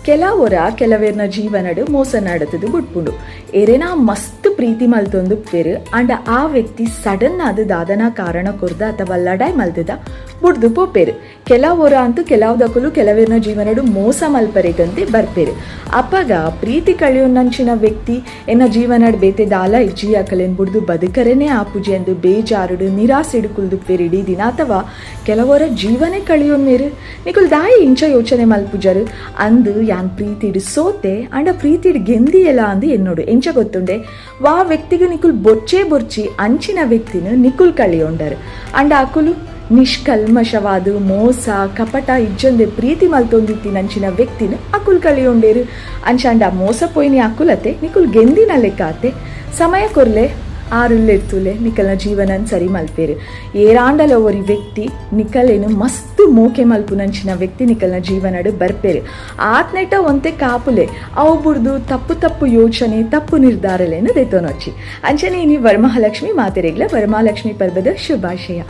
ಕೆಲವೊರ ಕೆಲವೆರ್ನ ಜೀವನಡ್ ಮೋಸ ನಡತ್ದ್ ಬುಡ್ಪುಂಡು. ಎರೆನಾ ಮಸ್ತ್ ಪ್ರೀತಿ ಮಲ್ತೊಂದುಪ್ಪೆರ್. ಆಂಡ ಆ ವ್ಯಕ್ತಿ ಸಡನ್ ಆದ್ ದಾದನಾ ಕಾರಣ ಕೊರ್ದ ಅಥವಾ ಲಡಾಯಿ ಮಲ್ತ್ದ ಬುಡ್ದು ಪೋಪೆರ್. ಕೆಲವೊರ ಅಂತು ಕೆಲವುದಕುಲು ಕೆಲವೆರ್ನ ಜೀವನಡ್ ಮೋಸ ಮಲ್ಪರೆಗಂತೆ ಬರ್ಪೆರ್. ಅಪಗ ಪ್ರೀತಿ ಕಳೆಯೊನ್ನಂಚಿನ ವ್ಯಕ್ತಿ ಎನ್ನ ಜೀವನಡ್ ಬೇತೆ ದಾಲ ಇಜ್ಜಿ, ಅಕಲೆನ್ ಬುಡ್ದು ಬದುಕರೆನೇ ಆಪುಜಿ ಅಂದ್ ಬೇಜಾರುಡ್ ನಿರಾಸೆಡ್ ಕುಲ್ದುಪ್ಪೆರ್ ಇಡೀ ದಿನ ಅಥವಾ ಕೆಲವೊರ ಜೀವನೆ ಕಳೆಯೊನ್ವೆರ್. ನಿಕುಲು ದಾಯೆ ಇಂಚ ಯೋಚನೆ ಮಲ್ಪುಜರ್ ಅಂದ್ ಯಾನ್ ಪ್ರೀತಿಡ್ ಸೋತೆ ಆಂಡ ಪ್ರೀತಿಡ್ ಗೆಂದಿಯೆಲ ಅಂದ್ ಎನ್ನೊಡು. ಎಂಚ ಗೊತ್ತುಂಡೆ ವಾ ವ್ಯಕ್ತಿಗ್ ನಿಕುಲು ಬೊರ್ಚೇ ಬೊರ್ಚಿ ಅಂಚಿನ ವ್ಯಕ್ತಿನ್ ನಿಕುಲು ಕಳೆಯೊಂಡರ್. ಆಂಡ ಅಕುಲು ನಿಷ್ಕಲ್ಮಶವಾದ್ ಮೋಸ ಕಪಟ ಇಜ್ಜಂದೆ ಪ್ರೀತಿ ಮಲ್ತೊಂದಿತ್ತಿನಂಚಿನ ವ್ಯಕ್ತಿನ್ ಅಕುಲು ಕಳೆಯೊಂಡೆರ್. ಅಂಚಾಂಡ ಮೋಸ ಪೋಯಿನಿ ಅಕುಲತೆ ನಿಕುಲು ಗೆಂದಿನ ಲೆಕ್ಕ ಅತೆ. ಸಮಯ ಕೊರ್ಲೆ ಆರುಲ್ಲೆರ್ ತೂಲೆ ನಿಕಲ್ನ ಜೀವನನ್ ಸರಿ ಮಲ್ಪೆರ್. ಏರಾಂಡಲ ಒರಿ ವ್ಯಕ್ತಿ ನಿಕಲೆನ್ ಮಸ್ತ್ ಮೋಕೆ ಮಲ್ಪುನಂಚಿನ ವ್ಯಕ್ತಿ ನಿಕಲ್ನ ಜೀವನಡ್ ಬರ್ಪೆರ್. ಆತ್ನೆಟ ಒಂತೆ ಕಾಪುಲೆ. ಅವು ಬುಡ್ದು ತಪ್ಪು ತಪ್ಪು ಯೋಚನೆ ತಪ್ಪು ನಿರ್ಧಾರಲೆನ್ ದೆತೊನೊಚ್ಚಿ. ಅಂಚನೆ ಇನಿ ವರಮಹಾಲಕ್ಷ್ಮಿ ಮಾತೆರೆಗ್ಲ ವರಮಹಾಲಕ್ಷ್ಮಿ ಪರ್ಬದ ಶುಭಾಶಯ.